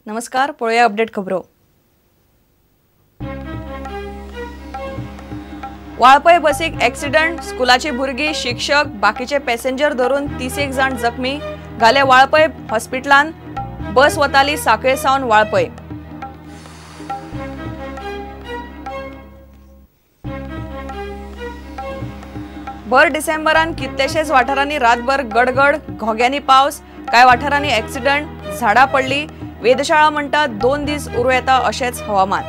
नमस्कार, पळोवया अपडेट खबरो. वाळपय बसीक एक्सिडंट, स्कुलाची भुरगीं, शिक्षक, बाकीचे पॅसेंजर धरून 30 जाण जखमी. घाले वाळपय हॉस्पिटलान. बस वताली साखळे सावन वाळपय. भर डिसेंबरान कितलेशेच वाठारांनी रातभर गडगड, घोग्यांनी पावस, कांय वाठारांनी एक्सिडंट, झाडां पडली. वेधशाळा म्हणटा 2 दीस उरूं येता अशेंच हवामान.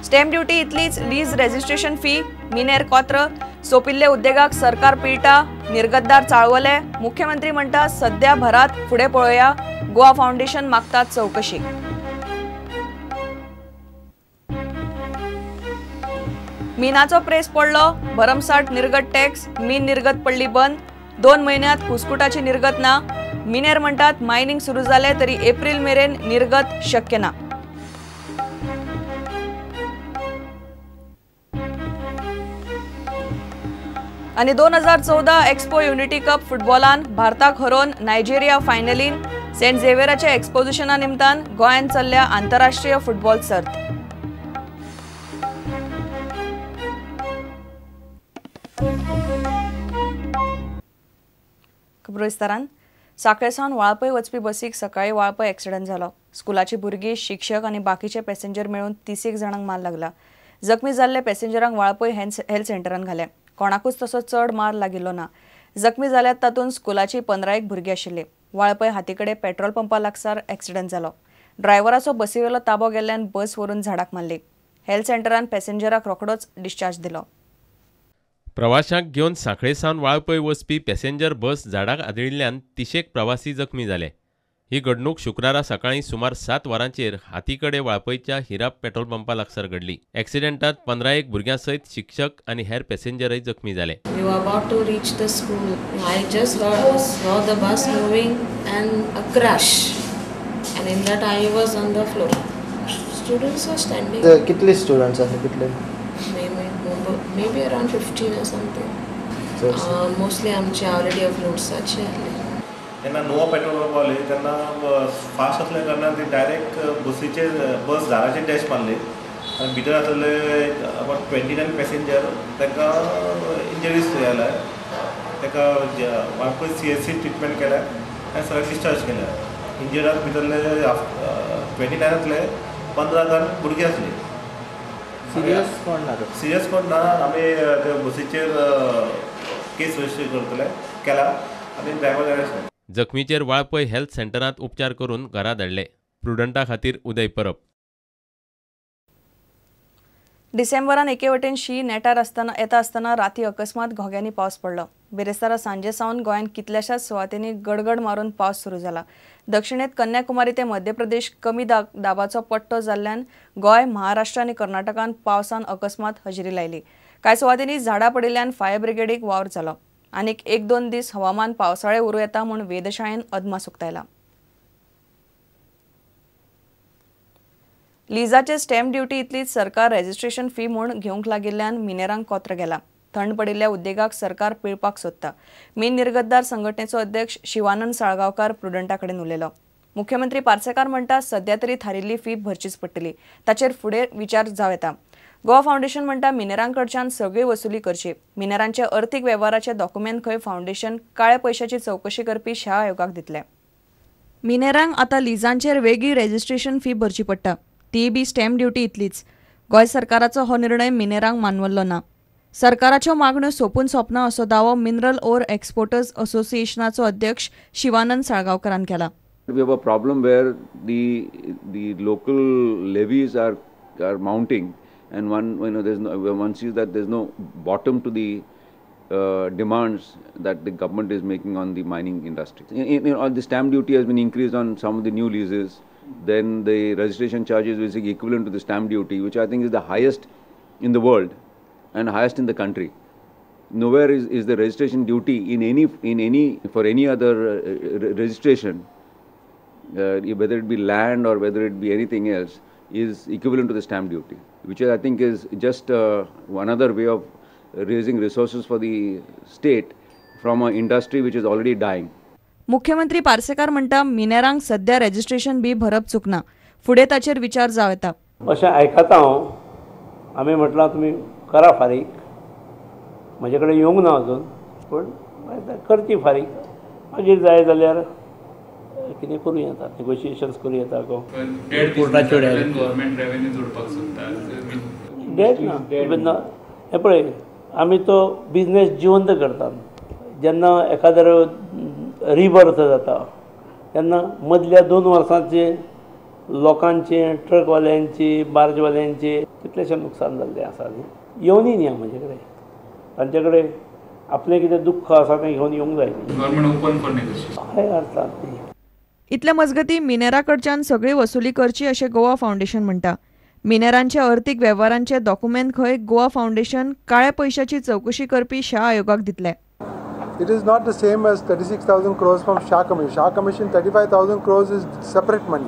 स्टॅम्प ड्युटी इतलीच लीज रेजिस्ट्रेशन फी, मिनेर कोत्र, सोपिल्ले उद्देगाक सरकार पिळटा, निर्गतदार चाळवले. मुख्यमंत्री म्हणटा सध्या भरात, फुडें पळोवया. गोवा फाउंडेशन मागता चवकशी. मिनाचो प्रेस पडलो, भरमसाठ निर्गत टॅक्स, मीन निर्गत पडली बंद. 2 म्हयन्यांत कुस्कुटाची निर्गत ना. मिनेर म्हणटात मायनिंग सुरू जालें तरी एप्रील मेरेन निर्गत शक्य ना. आनी 2014 एक्सपो युनिटी कप फुटबॉलान भारताक हरोवन नायजेरिया फायनलीन. सेंट झेवियराच्या एक्सपोजिशना निमतान गोंयांत चल्ल्या आंतरराष्ट्रीय फुटबॉल सर्त. खबरो विस्तारान. साखळे सावन वाळपय वचपी बसीक सकाळी वाळपय एक्सिडंट जालो. स्कुलाची भुरगीं, शिक्षक आनी बाकीचे पॅसेंजर मेळून 30 जाणांक मार लागला. जखमी जाल्ले पॅसेंजरांक वाळपय हेल्थ सेंटरान घाले. कोणाकूच तसो चड मार लागिल्लो ना. जखमी जाल्यात तातूंत स्कुलाची 15 भुरगीं आशिल्ली. वाळपय हातीकडे पेट्रोल पंपा लागसार एक्सिडंट जालो. ड्रायव्हराचो बसीवेलो ताबो गेल्ल्यान बस व्हरून झाडाक मारली. हेल्थ सेंटरान पॅसेंजराक रोखडोच डिस्चार्ज दिलो. प्रवाशांक घेवन सांखळे सावन वाळपय वचपी पॅसेंजर बस झाडाक आदळिल्ल्यान 30 प्रवासी जखमी जाले. ही घडणूक शुक्रारा सकाळीं सुमार 7 वरांचेर हातीकडे वाळपयच्या हिरा पेट्रोल पंपा लागसार घडली. एक्सिडेंटात 15 भुरग्यां सयत शिक्षक आनी हेर पॅसेंजरय जखमी जाले. We were about to reach the school. I just saw the bus moving and a crash. And in that I was on the floor. Students were standing. कितले स्टुडंट्स आसा कितले? Maybe around 15 or something. Mostly आमचे already फ्लोट्साचे आसले. जेन्ना नोवा petrol pump पावली तेन्ना fast असल्या कारणान ती डायरेक्ट बसीचेर बस झाडाचेर डॅश मारली आनी भितर आसलेले अबावट 29 पॅसेंजर तांकां इंजरीज जाल्या. ताका वाळपय CSC treatment केल्या आनी सगळें डिस्चार्ज केल्या. इंजर्डाक भितरले 29 15 जाण भुरगीं आसली. सिरियस कोण ना? सिरियस कोण ना. आमी त्या बसीचेर केस रजिस्टर करतले केला आनी ड्रायव्हर अरेस्ट. जखमीचेर वाळपय हेल्थ सेंटरांत उपचार करून घरा धाडले. प्रुडंटा खातीर उदय परब. डिसेंबरान एके वटेन शी नेटार आसतना येता आसतना राती अकस्मात घोग्यांनी पावस पडलो. बिरेस्तारा सांजे सावन गोंयांत कितल्याशाच सुवातींनी गडगड मारून पावस सुरू जाला. दक्षिणेत कन्याकुमारी ते मध्य प्रदेश कमी दाबाचो पट्टो जाल्ल्यान गोंय, महाराष्ट्र आनी कर्नाटकान पावसान अकस्मात हजेरी लायली. कांय सुवातींनी झाडां पडिल्ल्यान फायर ब्रिगेडीक वावर जालो. आनीक 1-2 दीस हवामान पावसाळे उरूं येता म्हूण वेधशाळेन अदमास उक्तायला. लिजाचे स्टॅम्प ड्युटी इतलीच सरकार रेजिस्ट्रेशन फी म्हूण घेवंक लागिल्ल्यान मिनेरांक कोत्र गेला. थंड पडिल्ल्या उद्देगाक सरकार पिळपाक सोदता. मीन निर्गतदार संघटनेचो अध्यक्ष शिवानंद साळगांवकार प्रुडंटा कडेन उलयलो. मुख्यमंत्री पार्सेकार म्हणटा सध्या तरी थारिल्ली फी भरचीच पडटली, ताचेर फुडें विचार जावं येता. गोवा फाउंडेशन म्हणटा मिनेरांकडच्यान सगळी वसुली करची. मिनेरांचे अर्थीक वेव्हाराचे डॉक्युमेंट खंय फाउंडेशन काळ्या पयशाची चवकशी करपी शाह आयोगाक दितले. मिनेरांक आतां लिजांचेर वेगळी रेजिस्ट्रेशन फी भरची पडटा, ती बी स्टॅम्प ड्युटी इतलीच. गोंय सरकाराचो हो निर्णय मिनेरांक मानवल्लो ना. सरकाराच्यो मागण्यो सोंपून सोंपना असो दावो मिनरल ओर एक्सपोर्टर्स असोसिएशनाचो अध्यक्ष शिवानंद साळगांवकारान केला. We have a problem where the local levies are mounting, and one, you know, there's no, one sees that there's no bottom to the demands that the government is making on the mining industry. The stamp duty has been increased on some of the new leases. Then the registration charges is equivalent to the stamp duty, which I think is the highest in the world and highest in the country. Nowhere is the registration duty in any for any other registration, whether it be land or whether it be anything else, is equivalent to the stamp duty, which I think is just another way of raising resources for the state from an industry which is already dying. मुख्यमंत्री पार्सेकार म्हणटा मिनेरांक सध्या registration बी भरप चुकना, फुडें ताचेर विचार जावं येता. अशें आयकता हांव, आमी म्हटलां तुमी करा फारीक, म्हजे कडेन येवंक ना अजून, पूण करची फारीक, मागीर जाय जाल्यार कितें करूं येता, नेगोशिएशन्स करूं येता. गव्हर्मेंट रेवेन्यू जोडपाक सोदता डेट ना, हें पळय आमी तो बिजनेस जिवंत करतात. जेन्ना एखाद्रो रिबर्थ जाता तेन्ना मदल्या 2 वर्सांचे लोकांचे, ट्रकवाल्यांची, बार्जवाल्यांचे कितलेशें नुकसान जाल्लें आसा न्ही. येवनी न्ही म्हजे कडेन, तांचे कडेन आपलें कितें दुख्ख आसा तें घेवन येवंक जाय न्ही. गव्हर्मेंट ओपन फॉर नेगोशिएशन हय अर्थात न्ही. इतले मजगती मिनेरा कडच्यान सगळी वसुली करची अशें गोवा फावंडेशन म्हणटा. मिनेरांच्या अर्थीक वेव्हारांचे डॉक्युमेंट खंय गोवा फावंडेशन काळ्या पयशाची चवकशी करपी शाह आयोगाक दितले. It is not the same as 36,000 crores from Shah Commission. Shah Commission 35,000 crores is separate money.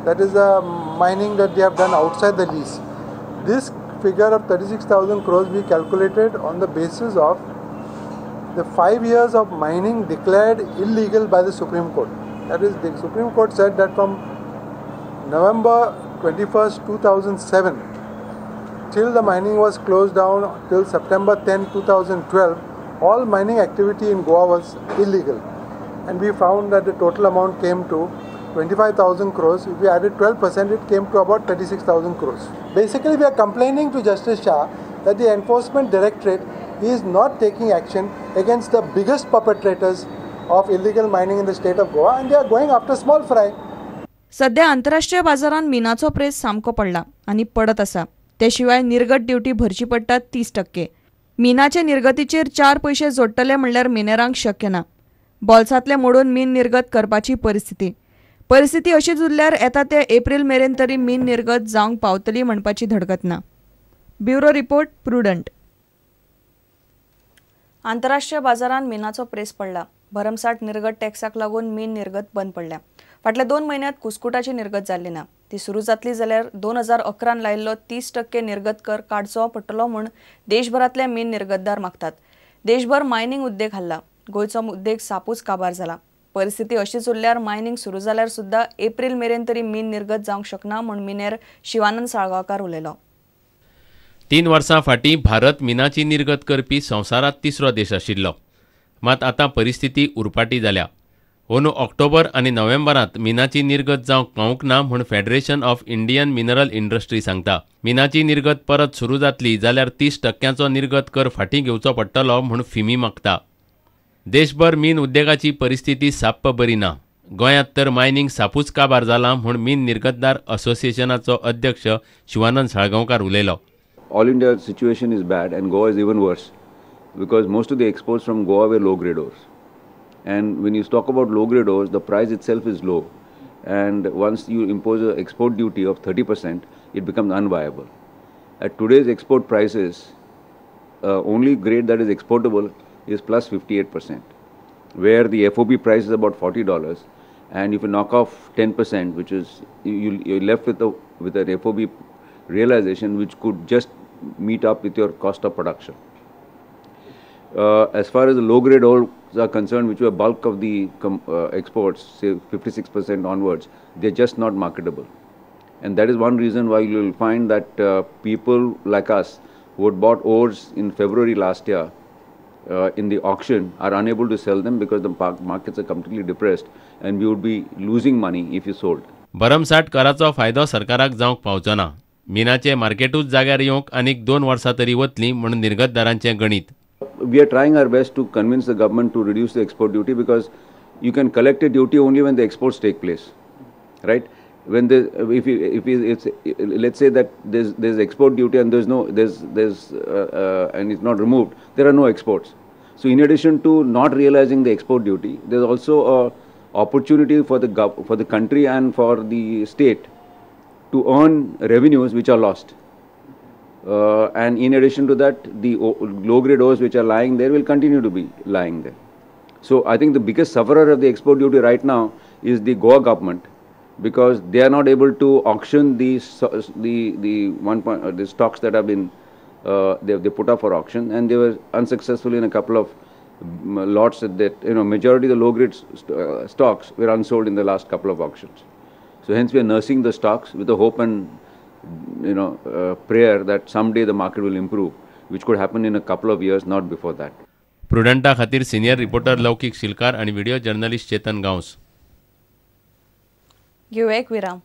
That is the mining that they have done outside the lease. This figure of 36,000 crores we calculated on the basis of the 5 years of mining declared illegal by the Supreme Court. That is, the Supreme Court said that from November 21st, 2007 till the mining was closed down till September 10, 2012, all mining activity in Goa was illegal, and we found that the total amount came to 25,000 crores. If we added 12%, it came to about 36,000 crores. Basically, we are complaining to Justice Shah that the Enforcement Directorate is not taking action against the biggest perpetrators of illegal mining in the state of Goa, and they are going after small fry. सध्या आंतरराष्ट्रीय बाजारांत मिनाचो press सामको पडला आनी पडत आसा. ते शिवाय निर्गत ड्युटी भरची पडटा 30%. मिनाचे निर्गतीचेर 4 पयशे जोडटले म्हणल्यार मिनेरांक शक्य ना. बोल्सांतले मोडून मीन निर्गत करपाची परिस्थिती. परिस्थिती अशीच उरल्यार येता ते एप्रील मेरेन तरी मीन निर्गत जावंक पावतली म्हणपाची धडगत ना. Bureau report, Prudent. आंतरराष्ट्रीय बाजारांत मिनाचो प्रेस पडला. भरमसाठ निर्गत टॅक्साक लागून मीन निर्गत बंद पडल्या. फाटल्या 2 म्हयन्यांत कुस्कुटाची निर्गत जाल्ली ना. ती सुरू जातली जाल्यार 2011 लायिल्लो 30% निर्गत कर काडचो पडटलो म्हूण देशभरांतले मीन निर्गतदार मागतात. देशभर मायनिंग उद्देग हल्ला. गोंयचो उद्देग सापूच काबार जाला. परिस्थिती अशीच उरल्यार मायनिंग सुरू जाल्यार सुद्दां एप्रील मेरेन तरी मीन निर्गत जावंक शकना म्हूण मिनेर शिवानंद साळगांवकार उलयलो. 3 वर्सां फाटीं भारत मिनाची निर्गत करपी संवसारांत 3रो देश आशिल्लो. मात आतां परिस्थिती उरफाटी जाल्या. अंदू ऑक्टोबर आनी नोव्हेंबरांत मिनाची निर्गत जावंक पावूंक ना म्हूण federation of Indian mineral industry सांगता. मिनाची निर्गत परत सुरू जातली जाल्यार 30% निर्गत कर फाटीं घेवचो पडटलो म्हूण फिमी मागता. देशभर मीन उद्देगाची परिस्थिती साप्प बरी ना. गोंयांत तर मायनिंग सापूच काबार जालां म्हूण मीन निर्गतदार असोसिएशनाचो अध्यक्ष शिवानंद साळगांवकार उलयलो. All India situation is bad and Goa is even worse because most of the exports from Goa were low grade ores. And when you talk about low grade ores, the price itself is low, and once you impose an export duty of 30%, it becomes unviable. At today's export prices, only grade that is exportable is plus 58%, where the FOB price is about $40, and if you knock off 10%, which is you're left with an FOB realization which could just meet up with your cost of production. As far as the low-grade ores are concerned, which were bulk of the exports, say 56% onwards, they're just not marketable. And that is one reason why you will find that people like us who had bought ores in February last year in the auction are unable to sell them because the markets are completely depressed and we would be losing money if you sold. भरमसाठ कराचो फायदो सरकाराक जावंक पावचो ना. मिनाचे मार्केटूच जाग्यार येवंक आनीक 2 वर्सां तरी वतलीं म्हूण निर्गतदारांचें गणीत. We are trying our best to convince the government to reduce the export duty because you can collect a duty only when the exports take place, right? When the if it's, let's say that there's export duty and there's no there's there's and it's not removed, there are no exports. So in addition to not realizing the export duty, there's also a opportunity for the country and for the state to earn revenues which are lost. And in addition to that, the low-grade ores which are lying there will continue to be lying there. So I think the biggest sufferer of the export duty right now is the Goa government, because they are not able to auction the stocks that have been they put up for auction, and they were unsuccessful in a couple of lots that, you know, majority of the low grade stocks were unsold in the last couple of auctions. So hence we are nursing the stocks with the hope and, you know, prayer that someday the market will improve, which could happen in a couple of years, not before that. प्रुडंटा खातीर senior reporter लौकीक शिलकार आणि video journalist Chetan Gawas. घेऊया एक विराम.